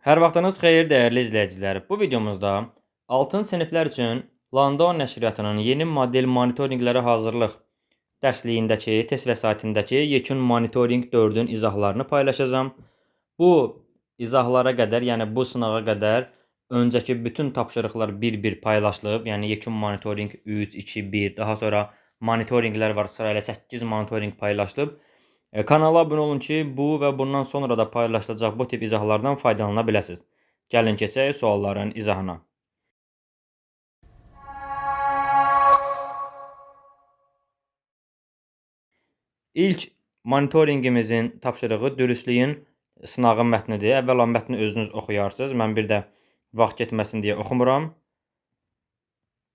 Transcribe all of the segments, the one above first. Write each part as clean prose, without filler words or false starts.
Hər vaxtınız xeyir dəyərli izləyicilər. Bu videomuzda altın siniflər üçün Landau nəşriyyatının yeni model monitorinqlərə hazırlıq dərsliyindəki, test vəsaitindəki yekun monitorinq 4-ün izahlarını paylaşacağam. Bu izahlara qədər, yəni bu sınağa qədər öncəki bütün tapşırıqlar bir-bir paylaşılıb. Yəni yekun monitorinq 3, 2, 1, daha sonra monitorinqlər var, sırayla 8 monitorinq paylaşılıb. Kanala abunə olun ki, bu və bundan sonra da paylaşılacaq bu tip izahlardan faydalana biləsiniz. Gəlin keçək sualların izahına. İlk monitorinqimizin tapşırığı dürüstlüyün sınağı mətnidir. Əvvəla mətni özünüz oxuyarsınız. Mən bir də vaxt getməsin deyə oxumuram.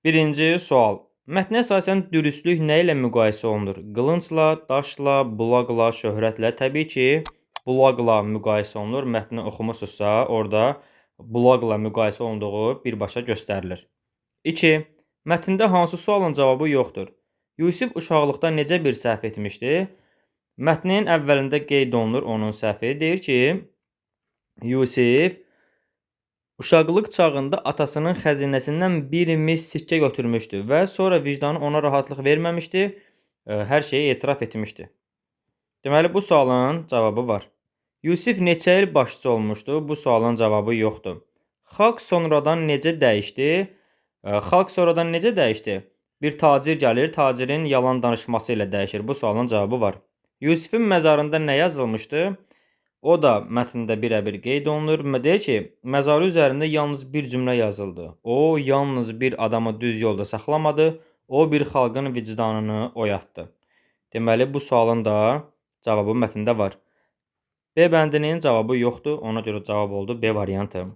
Birinci sual. Mətnə əsasən dürüstlük nə ilə müqayisə olunur? Qılıncla, daşla, bulaqla, şöhrətlə. Təbii ki, bulaqla müqayisə olunur. Mətni oxumusunuzsa, orada bulaqla müqayisə olunduğu birbaşa göstərilir. 2. Mətndə hansı sualın cavabı yoxdur? Yusif uşaqlıqda necə bir səhv etmişdi? Mətnin əvvəlində qeyd olunur onun səhvi. Deyir ki, Yusif uşaqlıq çağında atasının xəzinəsindən bir mis sikkə götürmüşdü və sonra vicdanı ona rahatlıq verməmişdi, hər şeyi etiraf etmişdi. Deməli, bu sualın cavabı var. Yusif neçə il başçı olmuşdu? Bu sualın cavabı yoxdur. Xalq sonradan necə dəyişdi? Xalq sonradan necə dəyişdi? Bir tacir gəlir, tacirin yalan danışması ilə dəyişir. Bu sualın cavabı var. Yusifin məzarında nə yazılmışdı? O da mətndə birəbir qeyd olunur. Deyir ki, məzarı üzərində yalnız bir cümlə yazıldı. O, yalnız bir adamı düz yolda saxlamadı, o bir xalqın vicdanını oyatdı. Deməli, bu sualın da cavabı mətndə var. B bəndinin cavabı yoxdur, ona görə cavab oldu B variantı.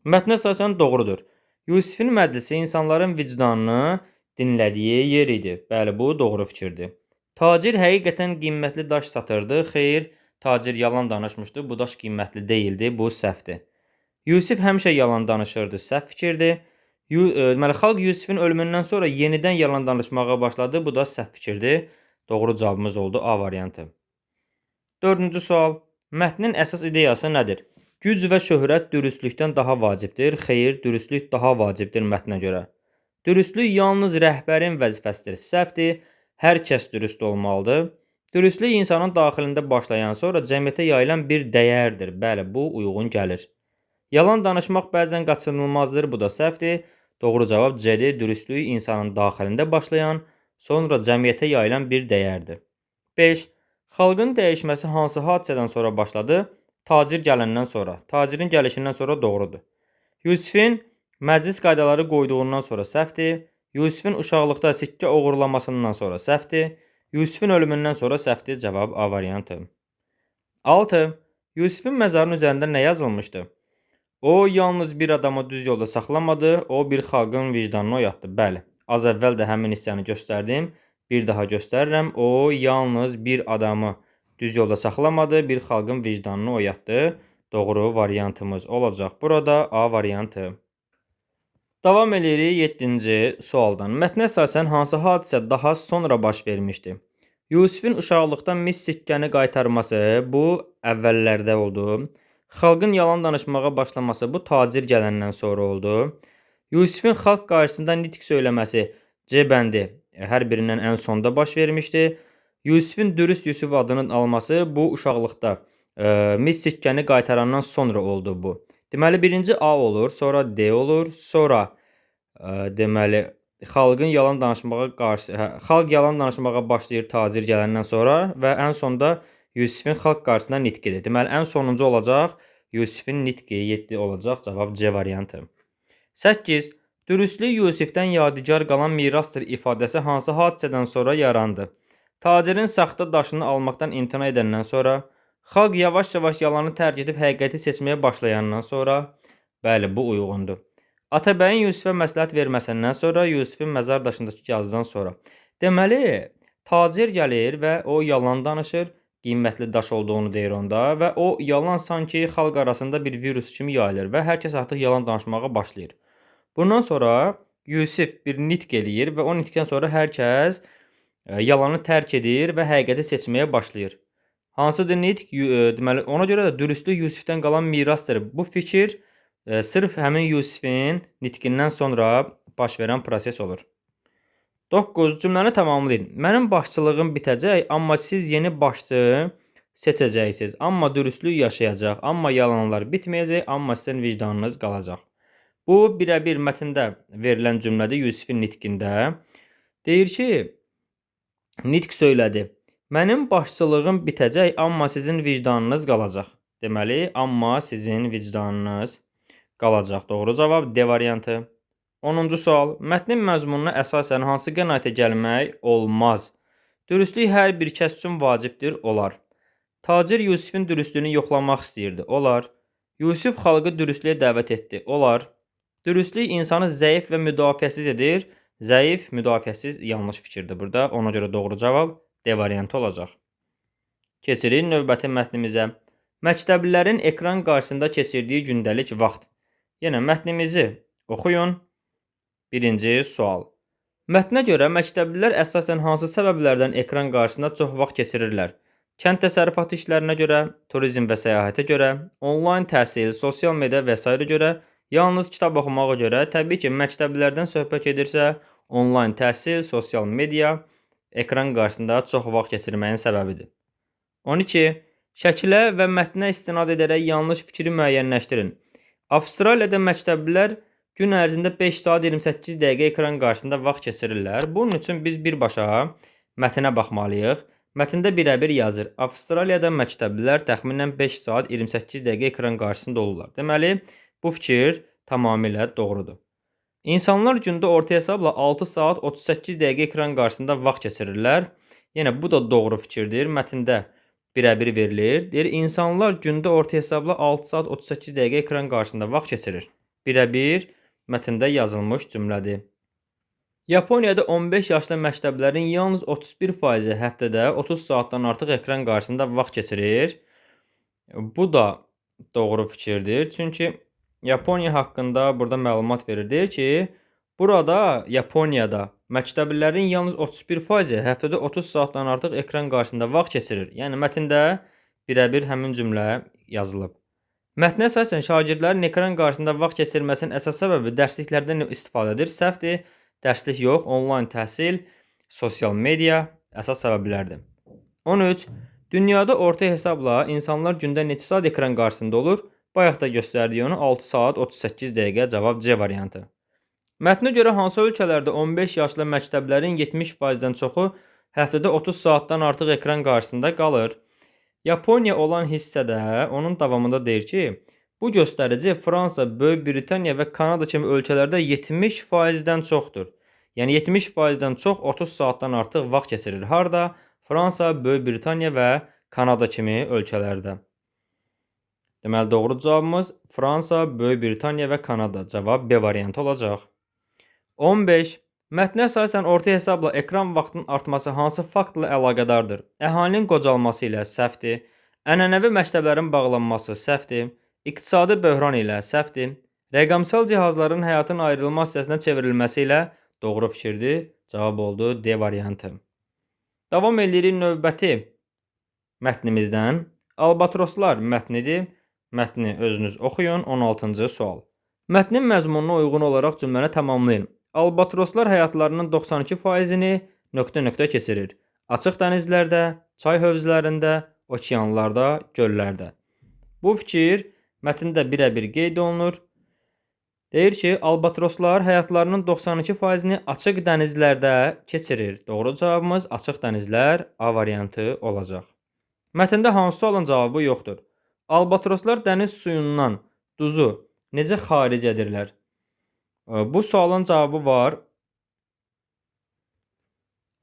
Mətnə əsasən doğrudur. Yusifin məclisi insanların vicdanını dinlədiyi yer idi. Bəli, bu doğru fikirdir. Tacir həqiqətən qiymətli daş satırdı. Xeyr, tacir yalan danışmışdı. Bu daş qiymətli deyildi. Bu səhvdir. Yusif həmişə yalan danışırdı. Səhv fikirdir. Deməli, xalq Yusifin ölümündən sonra yenidən yalan danışmağa başladı. Bu da səhv fikirdir. Doğru cavabımız oldu A variantı. Dördüncü sual. Mətnin əsas ideyası nədir? Güc və şöhrət dürüstlükdən daha vacibdir. Xeyr, dürüstlük daha vacibdir mətnə görə. Dürüstlük yalnız rəhbərin vəzifəsidir. Səhvdir. Hər kəs dürüst olmalıdır. Dürüstlük insanın daxilində başlayan, sonra cəmiyyətə yayılan bir dəyərdir. Bəli, bu uyğun gəlir. Yalan danışmaq bəzən qaçınılmazdır. Bu da səhvdir. Doğru cavab C-dir. Dürüstlük insanın daxilində başlayan, sonra cəmiyyətə yayılan bir dəyərdir. 5. Xalqın dəyişməsi hansı hadisədən sonra başladı? Tacir gələndən sonra. Tacirin gəlişindən sonra doğrudur. Yusifin məclis qaydaları qoyduğundan sonra səhvdir. Yusifin uşaqlıqda sikkə oğurlamasından sonra səhvdir. Yusifin ölümündən sonra səhvdir. Cavab A variantı. 6. Yusifin məzarının üzərində nə yazılmışdı? O, yalnız bir adamı düz yolda saxlamadı, o bir xalqın vicdanını oyatdı. Bəli, az əvvəl də həmin hissəni göstərdim. Bir daha göstərirəm. O, yalnız bir adamı düz yolda saxlamadı, bir xalqın vicdanını oyatdı. Doğru variantımız olacaq burada A variantı. Davam eləyirik 7-ci sualdan. Mətnə əsasən hansı hadisə daha sonra baş vermişdi? Yusifin uşaqlıqda mis sikkəni qaytarması bu əvvəllərdə oldu. Xalqın yalan danışmağa başlaması bu tacir gələndən sonra oldu. Yusifin xalq qarşısında nitq söyləməsi C bəndi hər birindən ən sonda baş vermişdi. Yusifin dürüst Yusif adının alması bu uşaqlıqda mis sikkəni qaytarandan sonra oldu bu. Deməli, birinci A olur, sonra D olur, sonra deməli xalqın yalan danışmağa qarşı, xalq yalan danışmağa başlayır tacir gələndən sonra və ən sonda Yusifin xalq qarşısında nitqidir. Deməli, ən sonuncu olacaq Yusifin nitqi 7 olacaq. Cavab C variantı. 8. Dürüstlük Yusifdən yadigar qalan mirasdır ifadəsi hansı hadisədən sonra yarandı? Tacirin saxta daşını almaqdan imtina edəndən sonra, xalq yavaş-yavaş yalanı tərk edib həqiqəti seçməyə başlayandan sonra, bəli, bu uyğundur. Atabəyin Yusifə məsləhət verməsindən sonra, Yusifin məzar daşındakı yazıdan sonra. Deməli, tacir gəlir və o yalan danışır, qiymətli daş olduğunu deyir onda və o yalan sanki xalq arasında bir virus kimi yayılır və hər kəs artıq yalan danışmağa başlayır. Bundan sonra Yusif bir nitq eləyir və o nitqdən sonra hər kəs yalanı tərk edir və həqiqəti seçməyə başlayır. Hansıdır nitq? Deməli, ona görə də dürüstlük Yusifdən qalan mirasdır. Bu fikir sırf həmin Yusifin nitqindən sonra baş verən proses olur. 9. Cümləni tamamlayın. Mənim başçılığım bitəcək, amma siz yeni başçı seçəcəksiniz. Amma dürüstlük yaşayacaq, amma yalanlar bitməyəcək, amma sizin vicdanınız qalacaq. Bu, birəbir mətndə verilən cümlədir Yusifin nitqində. Deyir ki, nitq söylədi. Mənim başçılığım bitəcək, amma sizin vicdanınız qalacaq. Deməli, amma sizin vicdanınız qalacaq. Doğru cavab D variantı. 10-cu sual. Mətnin məzmununa əsasən hansı qənaətə gəlmək olmaz? Dürüstlük hər bir kəs üçün vacibdir, olar. Tacir Yusifin dürüstlüyünü yoxlamaq istəyirdi, olar. Yusif xalqı dürüstlüyə dəvət etdi, olar. Dürüstlük insanı zəif və müdafiəsiz edir. Zəif, müdafiəsiz yanlış fikirdir burada. Ona görə doğru cavab D variantı olacaq. Keçirik növbəti mətnimizə. Məktəblilərin ekran qarşısında keçirdiyi gündəlik vaxt. Yenə mətnimizi oxuyun. Birinci sual. Mətnə görə məktəblilər əsasən hansı səbəblərdən ekran qarşısında çox vaxt keçirirlər? Kənd təsərrüfatı işlərinə görə, turizm və səyahətə görə, onlayn təhsil, sosial media və s. görə, yalnız kitab oxumağa görə. Təbii ki, məktəblilərdən söhbət gedirsə, onlayn təhsil, sosial media ekran qarşısında çox vaxt keçirməyin səbəbidir. 12. Şəkilə və mətnə istinad edərək yanlış fikri müəyyənləşdirin. Avstraliyada məktəblilər gün ərzində 5 saat 28 dəqiqə ekran qarşısında vaxt keçirirlər. Bunun üçün biz birbaşa mətnə baxmalıyıq. Mətndə birəbir yazır. Avstraliyada məktəblilər təxminən 5 saat 28 dəqiqə ekran qarşısında olurlar. Deməli, bu fikir tamamilə doğrudur. İnsanlar gündə orta hesabla 6 saat 38 dəqiqə ekran qarşısında vaxt keçirirlər. Yenə bu da doğru fikirdir. Mətndə birəbir verilir. Deyir, insanlar gündə orta hesabla 6 saat 38 dəqiqə ekran qarşısında vaxt keçirir. Birəbir mətndə yazılmış cümlədir. Yaponiyada 15 yaşlı məktəblilərin yalnız 31%-i həftədə 30 saatdan artıq ekran qarşısında vaxt keçirir. Bu da doğru fikirdir. Çünki Yaponiya haqqında burada məlumat verir. Deyir ki, burada Yaponiyada məktəblilərin yalnız 31%-i həftədə 30 saatdan artıq ekran qarşısında vaxt keçirir. Yəni mətndə birəbir həmin cümlə yazılıb. Mətnə əsasən şagirdlərin ekran qarşısında vaxt keçirməsinin əsas səbəbi dərsliklərdən istifadədir. Səhvdir. Dərslik yox, onlayn təhsil, sosial media əsas səbəblərdir. 13. Dünyada orta hesabla insanlar gündə neçə saat ekran qarşısında olur? Bayaq da göstərdik onu, 6 saat 38 dəqiqə, cavab C variantı. Mətnə görə hansı ölkələrdə 15 yaşlı məktəblərin 70%-dən çoxu həftədə 30 saatdan artıq ekran qarşısında qalır? Yaponiya olan hissədə onun davamında deyir ki, bu göstərici Fransa, Böyük Britaniya və Kanada kimi ölkələrdə 70%-dən çoxdur. Yəni 70%-dən çox 30 saatdan artıq vaxt keçirir. Harda? Fransa, Böyük Britaniya və Kanada kimi ölkələrdə. Deməli, doğru cavabımız Fransa, Böyük Britaniya və Kanada. Cavab B variantı olacaq. 15. Mətnə əsasən orta hesabla ekran vaxtının artması hansı faktla əlaqədardır? Əhalinin qocalması ilə səhvdir. Ənənəvi məktəblərin bağlanması səhvdir. İqtisadi böhran ilə səhvdir. Rəqəmsal cihazların həyatın ayrılmaz hissəsinə çevrilməsi ilə doğru fikirdir. Cavab oldu D variantı. Davam edirik növbəti mətnimizdən. Albatroslar mətnidir. Mətni özünüz oxuyun. 16-cı sual. Mətnin məzmununa uyğun olaraq cümləni tamamlayın. Albatroslar həyatlarının 92%-ni nöqtə-nöqtə keçirir. Açıq dənizlərdə, çay hövzlərində, okeanlarda, göllərdə. Bu fikir mətndə birəbir qeyd olunur. Deyir ki, albatroslar həyatlarının 92%-ni açıq dənizlərdə keçirir. Doğru cavabımız açıq dənizlər A variantı olacaq. Mətndə hansı sualın cavabı yoxdur? Albatroslar dəniz suyundan duzu necə xaric edirlər? Bu sualın cavabı var.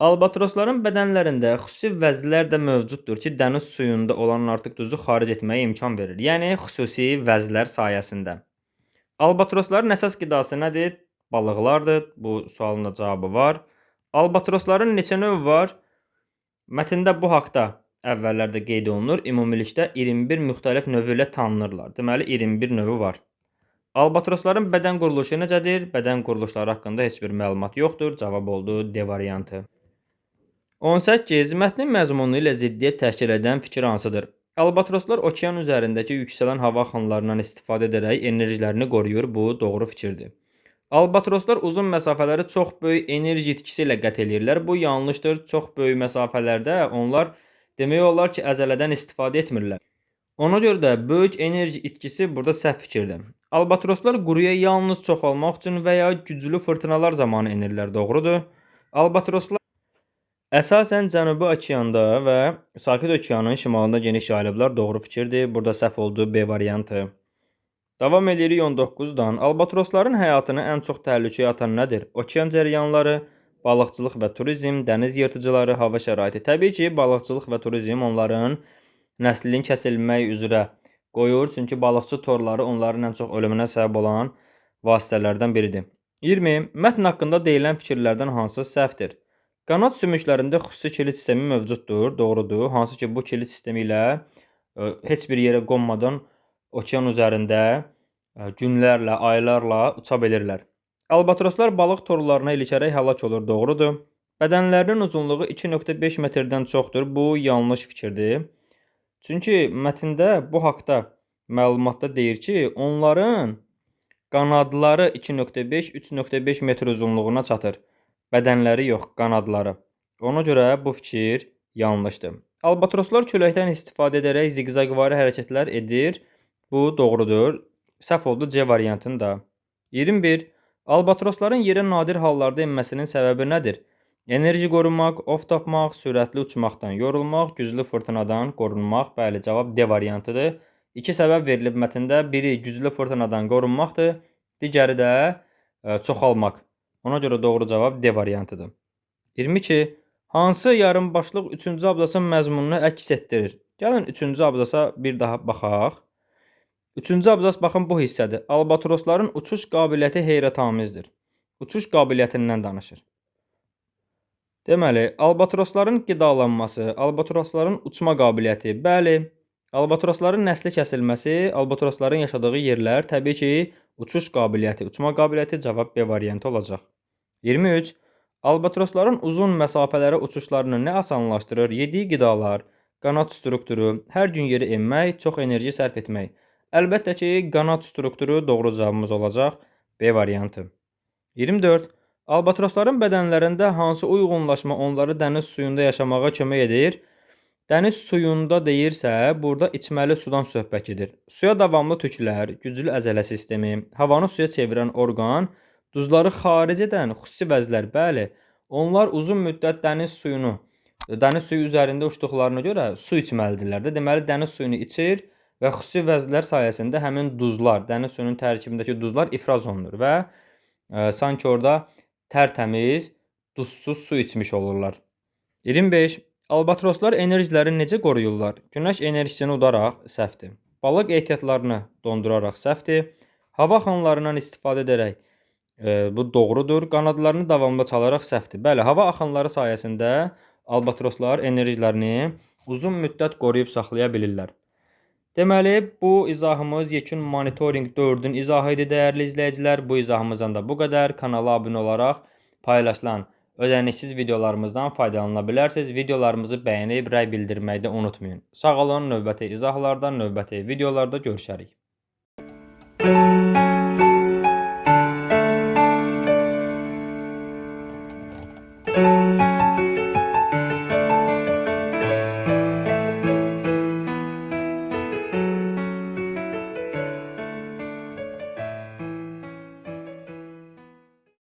Albatrosların bədənlərində xüsusi vəzlər də mövcuddur ki, dəniz suyunda olan artıq duzu xaric etməyə imkan verir. Yəni xüsusi vəzlər sayəsində. Albatrosların əsas qidası nədir? Balıqlardır. Bu sualın da cavabı var. Albatrosların neçə növü var? Mətndə bu haqda əvvəllərdə qeyd olunur. Ümumilikdə 21 müxtəlif növü ilə tanınırlar. Deməli 21 növü var. Albatrosların bədən quruluşu necədir? Bədən quruluşları haqqında heç bir məlumat yoxdur. Cavab oldu D variantı. 18. Mətnin məzmunu ilə ziddiyyət təşkil edən fikir hansıdır? Albatroslar okean üzərindəki yüksələn hava axınlarından istifadə edərək enerjilərini qoruyur. Bu doğru fikirdir. Albatroslar uzun məsafələri çox böyük enerji itkisi ilə qət eləyirlər. Bu yanlışdır. Çox böyük məsafələrdə onlar demək olar ki, əzələdən istifadə etmirlər. Ona görə də böyük enerji itkisi burada səhv fikirdir. Albatroslar quruya yalnız çoxalmaq üçün və ya güclü fırtınalar zamanı enirlər. Doğrudur. Albatroslar əsasən Cənubi okeanda və Sakit okeanın şimalında geniş yayılıblar. Doğru fikirdir. Burada səhv oldu B variantı. Davam edirik 19-dan. Albatrosların həyatını ən çox təhlükəyə atan nədir? Okean cərəyanları, balıqçılıq və turizm, dəniz yırtıcıları, hava şəraiti. Təbii ki, balıqçılıq və turizm onların nəslinin kəsilmək üzrə qoyur. Çünki balıqçı torları onların ən çox ölümünə səbəb olan vasitələrdən biridir. 20. Mətn haqqında deyilən fikirlərdən hansı səhvdir? Qanad sümüklərində xüsusi kilit sistemi mövcuddur. Doğrudur. Hansı ki, bu kilit sistemi ilə heç bir yerə qonmadan okean üzərində günlərlə, aylarla uça bilirlər. Albatroslar balıq torlarına ilişərək həlak olur. Doğrudur. Bədənlərinin uzunluğu 2,5 metrdən çoxdur. Bu yanlış fikirdir. Çünki mətndə bu haqda məlumatda deyir ki, onların qanadları 2,5-3,5 metr uzunluğuna çatır. Bədənləri yox, qanadları. Ona görə bu fikir yanlışdır. Albatroslar küləkdən istifadə edərək ziqzaqvari hərəkətlər edir. Bu doğrudur. Səhv oldu C variantında. 21. Albatrosların yerə nadir hallarda enməsinin səbəbi nədir? Enerji qorumaq, ov tapmaq, sürətli uçmaqdan yorulmaq, güclü fırtınadan qorunmaq. Bəli, cavab D variantıdır. İki səbəb verilib mətndə. Biri güclü fırtınadan qorunmaqdır, digəri də çoxalmaq. Ona görə doğru cavab D variantıdır. 22. Hansı yarımbaşlıq 3-cü abzasın məzmununu əks etdirir? Gəlin 3-cü abzasa bir daha baxaq. 3-cü abzas baxın bu hissədir. Albatrosların uçuş qabiliyyəti heyrətamizdir. Uçuş qabiliyyətindən danışır. Deməli, albatrosların qidalanması, albatrosların uçma qabiliyyəti, bəli, albatrosların nəsli kəsilməsi, albatrosların yaşadığı yerlər, təbii ki, uçuş qabiliyyəti, uçma qabiliyyəti cavab B variantı olacaq. 23. Albatrosların uzun məsafələrə uçuşlarını nə asanlaşdırır? Yediyi qidalar, qanad strukturu, hər gün yerə enmək, çox enerji sərf etmək. Əlbəttə ki, qanad strukturu doğru cavabımız olacaq. B variantı. 24. Albatrosların bədənlərində hansı uyğunlaşma onları dəniz suyunda yaşamağa kömək edir? Dəniz suyunda deyirsə, burada içməli sudan söhbət gedir. Suya davamlı tüklər, güclü əzələ sistemi, havanı suya çevirən orqan, duzları xaric edən xüsusi vəzlər. Bəli, onlar uzun müddət dəniz suyu üzərində uçduqlarına görə su içməlidirlər də. Deməli, dəniz suyunu içir və xüsusi vəzlər sayəsində həmin duzlar, dəniz suyunun tərkibindəki duzlar ifraz olunur və sanki orada tərtəmiz, duzsuz su içmiş olurlar. 25. Albatroslar enerjilərini necə qoruyurlar? Günəş enerjisini udaraq səhvdir. Balıq ehtiyatlarını donduraraq səhvdir. Hava axınlarından istifadə edərək bu doğrudur. Qanadlarını davamlı çalaraq səhvdir. Bəli, hava axınları sayəsində albatroslar enerjilərini uzun müddət qoruyub saxlaya bilirlər. Deməli, bu izahımız yekun monitorinq 4-ün izahı idi, dəyərli izləyicilər. Bu izahımızdan da bu qədər. Kanala abunə olaraq paylaşılan ödənişsiz videolarımızdan faydalana bilərsiniz. Videolarımızı bəyənib rəy bildirməyi də unutmayın. Sağ olun, növbəti izahlarda, növbəti videolarda görüşərik.